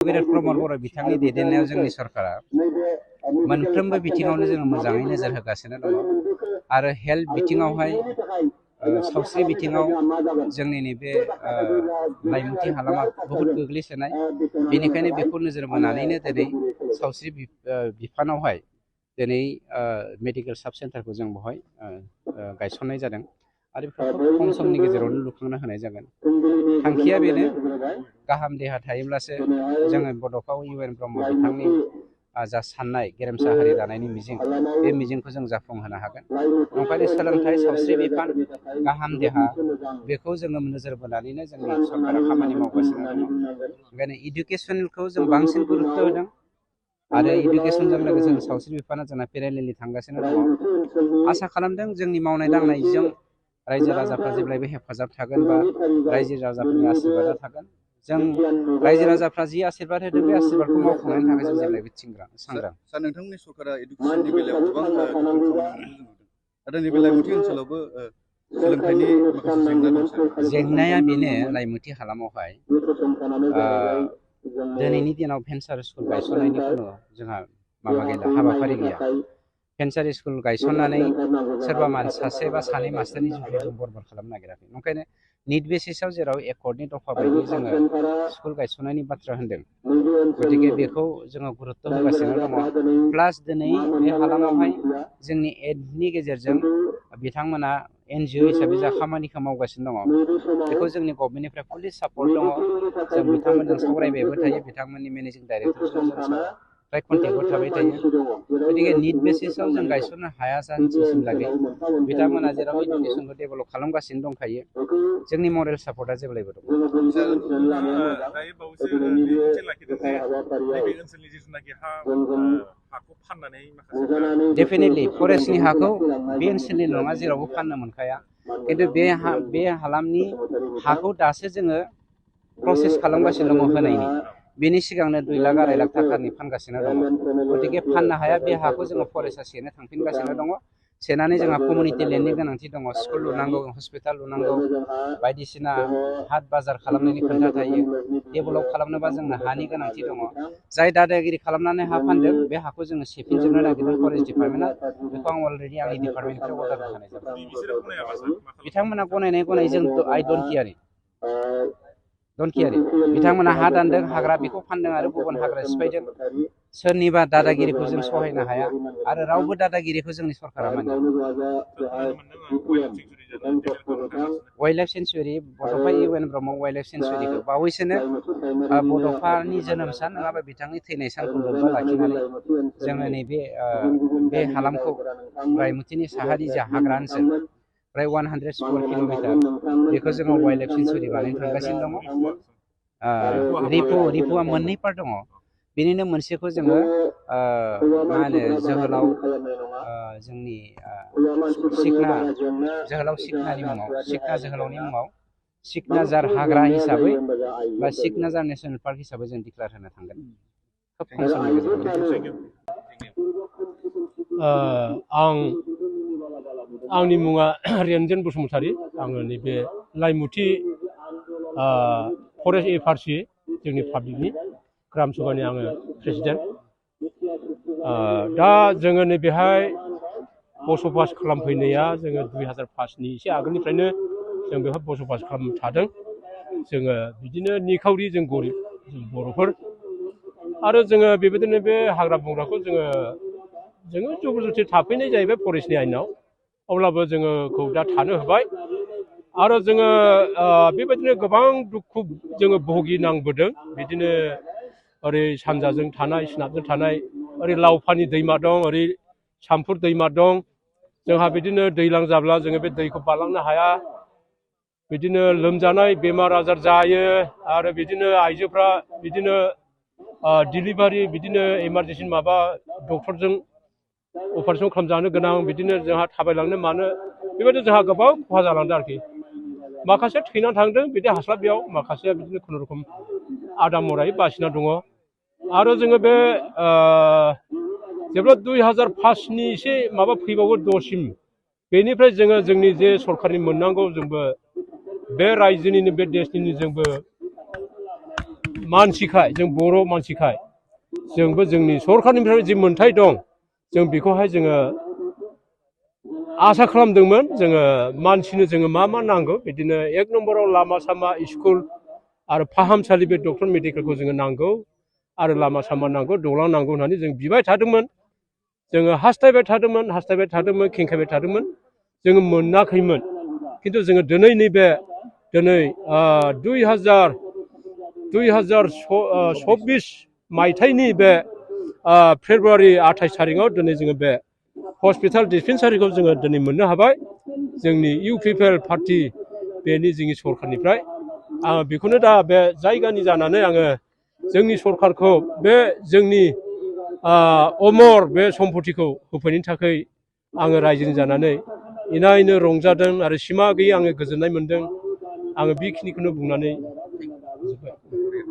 गेदेर प्रमद बर' बिथांनि दैदेननायाव जोंनि सरकारा मोनफ्रोमबो बिथिङावनो जोङो मोजाङै नोजोर होगासिनो दङ आरो हेल्थ बिथिङावहाय सावस्रि बिथिङाव जोंनि नैबे लाइमुथि हालामा बहुद गोग्लैसोनाय बेनिखायनो बेखौ नोजोर बोनानैनो दिनै सावस्रि बिफानावहाय दिनै मेडिकेल साब सेन्टारखौ जों बेवहाय गायसननाय जादों आरो बेखौ खम समनि गेजेरावनो लुखांना होनाय जागोन। थांखिया बेनो गाहाम देहा थायोब्लासो जोङो बड'फा इउ.एन. ब्रह्म बिथांनि जा साननाय गेरेमसा हारि दानायनि मिजिं बे मिजिंखौ जों जाफुंहोनो हागोन। ओंखायनो सोलोंथाइ सावस्रि बिफान गाहाम देहा बेखौ जोङो नोजोर बोनानैनो जोंनि सरकारा खामानि मावगासिनो दङ। ओंखायनो इडुकेसनखौ जों बांसिन गुरुत्त' होदों आरो इडुकेसनजों लोगोसे सावस्रि बिफाना जोंना पेरेलेलि थांगासिनो दङ। आसा खालामदों जोंनि मावनाय दांनायजों रायजो राजाफ्रा जेब्लायबो हेफाजाब थागोन बा रायजो राजाफोरनि आशीर्बादा थागोन। जों रायजो राजाफ्रा जि आशीर्बाद होदों बे आशीर्बादखौ मावफुंनायनि थाखाय जों जेब्लायबो सांग्रां। सार नोंथांमोननि सरकारा इडुकेसननि बेलायाव गोबां गोख्रों खामानि मावनायखौ जों नुदों आरो नैबे लाइमुथि ओनसोलावबो सोलोंथाइनि माखासे जेंना दं सार। जेंनाया बेनो लाइमुथि हालामावहाय दिनैनि दिनाव भेन्सार स्कुल गायसननायनि खुनु जोंहा माबा गैला, हाबाफारि गैया। भेन्सार स्कुल गायसननानै सोरबा सासे बा सानै मास्टारनि जिउखौ जों बरबाद खालामनो नागिराखै। ओंखायनो निट बेसिसाव जेराव एकर्डनि दफा बायदि जोङो स्कुल गायसननायनि बाथ्रा होन्दों, गतिके बेखौ जोङो गुरुत्त' होगासिनो दङ। प्लास दिनै बे हालामावहाय जोंनि एडनि गेजेरजों बिथांमोना NGO हिसाबै जा खामानिखौ मावगासिनो दङ बेखौ जोंनि गभर्नमेन्टनिफ्राय फुलि सापर्ट दङ। जों बिथांमोनजों सावरायबायबो थायो, बिथांमोननि मेनेजिं डाइरेक्टरजों जों फ्राय कन्टेक्टआव थाबाय थायो। गतिके निट बेसिसाव जों गायसननो हाया जानसिमलागै बिथांमोना जेराव इडुकेसनखौ डेभेलप खालामगासिनो दंखायो, जोंनि मरेल सापर्टआ जेब्लायबो दं। दायो बावैसो बिबुंथि लाखिदों जे नैबे ओनसोलनि जिथुनाखि हाखौ फाननानै माखासे डेफिनेटलि फरेस्टनि हाखौ बे ओनसोलनि नङा जेरावबो फाननो मोनखाया, खिन्थु बे हालामनि हाखौ दासो जोङो प्रसेस खालामगासिनो दङ होनायनि। बेनि सिगांनो 2 लाख 2.5 लाख थाखानि फानगासिनो दङ। गतिके फाननो हाया बे हाखौ जोङो फरेस्टआ सेनो थांफिनगासिनो दङ। सेनानै जोंहा कमिउनिटि लेन्डनि गोनांथि दङ, स्कुल लुनांगौ, हस्पिटाल लुनांगौ, बायदिसिना हाट बाजार खालामनायनि खोथा थायो। डेभेलप खालामनोबा जोंनो हानि गोनांथि दङ। जाय दादागिरि खालामनानै हा फानदों बे हाखौ जोङो सेफिनजोबनो नागिरदों फरेस्ट डिपार्टमेन्टआ। बेखौ आं अलरेडि आंनि डिपार्टमेन्टनिफ्राय अर्डार होखानाय जाबाय। बिथांमोना गनायनाय जों आइ डन्ट केयार बिथांमोना हा दानदों, हाग्रा बेखौ फानदों आरो गुबुन हाग्रा सिफायदों। सोरनिबा दादागिरिखौ जों सहायनो हाया आरो रावबो दादागिरिखौ जोंनि सरकारा मानिया। वाइल्ड लाइफ सेन्सुरि बड'फा इउ.एन. ब्रह्म वाइल्ड लाइफ सेन्सुरिखौ बावैसोनो बड'फानि जोनोम सान नङाबा बिथांनि थैनाय सानखौ लोब्बा लाखिनानै जोङो नैबे बे हालामखौ रायमुतिनि साहारि जा हाग्रा ओनसोल प्राय 100 स्कुवेर किल'मिटार बेखौ जोङो वाइल्ड लाइफ सेन्सुरि बानायनो थांगासिनो दङ। रिपुआ मोननै पार्ट दङ। बेनिनो मोनसेखौ जोङो मा होनो जोहोलाव जोंनि सिखना जोहोलाव सिखनानि मुङाव, सिखना जोहोलावनि मुङाव सिखनाजार हाग्रा हिसाबै बा सिखनाजार नेसनेल पार्क हिसाबै जों डिक्लेयार होनो थांगोन खोब खम समनि गेजेराव। आंनि मुङा रेनजेन बसुमतारी। आङो नैबे लाइमुथि फरेस्ट एफआरसि जोंनि पाब्लिकनि ग्राम सभानि आङो प्रेसिडेन्ट। दा जोङो नैबेहाय बसबास खालामफैनाया जोङो 2005नि एसे आगोलनिफ्रायनो जों बेवहाय बसबास खालाम थादों। जोङो बिदिनो निखावरि, जों गरिब, जों बर'फोर आरो जोङो बेबायदिनो बे हाग्रा बंग्राखौ जोङो जबरदस्ति थाफैनाय जाहैबाय फरेस्टनि आयेनाव। अब्लाबो जोङोखौ दा थानो होबाय आरो जोङो बेबायदिनो गोबां दुखु जोङो भुगिनांबोदों। बिदिनो ओरै सानजाजों थानाय, सोनाबजों थानाय, ओरै लावफानि दैमा दं, ओरै सामफुर दैमा दं। जोंहा बिदिनो दैज्लां जाब्ला जोङो बे दैखौ बारलांनो हाया। बिदिनो लोमजानाय बेमार आजार जायो आरो बिदिनो आइजोफ्रा बिदिनो डिलिभारि, बिदिनो इमारजेन्सि माबा डक्टरजों अपारेसन खालामजानो गोनां, बिदिनो जोंहा थाबायलांनो मानो बेबायदि जोंहा गोबां खहा जालांदों आरोखि। माखासे थैनानै थांदों बिदि हास्लाबियाव, माखासेया बिदिनो खुनुरुखुम आदा मरायै बासिना दङ। आरो जोङो बे जेब्ला 2005नि एसे माबा फैबावो 10सिम, बेनिफ्राय जोङो जोंनि जे सरकारनि मोननांगौ जोंबो बे रायजोनिनो बे देशनिनो जोंबो मानसिखाय जों बर' मानसिखाय जोंबो जोंनि सरखारनिफ्राय जि मोन्थाय दं जों बेखौहाय जोङो आसा खालामदोंमोन जोङो मानसिनो जोङो मा नांगौ बिदिनो 1 नम्बराव लामा सामा स्कुल आरो फाहामसालि बे डक्टर मेडिकेलखौ जोङो नांगौ आरो लामा सामा नांगौ दालां नांगौ होननानै जों बिबाय थादोंमोन जोङो हास्थायबाय थादोंमोन खेंखायबाय थादोंमोन जोङो मोनाखैमोन खिन्थु जोङो दिनै नैबे दिनै 2024 मायथाइनि बे फेब्रुवारि 28 थारिखआव दिनै जोङो बे हस्पिटाल डिस्पेन्सारिखौ जोङो दिनै मोननो हाबाय जोंनि UPPL पार्टी बेनि जोंनि सरखारनिफ्राय आङो बेखौनो दा बे जायगानि जानानै आङो जोंनि सरखारखौ बे जोंनि अमर बे सम्पतिखौ होफैनायनि थाखाय आङो रायजोनि जानानै इनायनो रंजादों आरो सिमा गैयै आङो गोजोननाय मोनदों आङो बेखिनिखौनो बुंनानै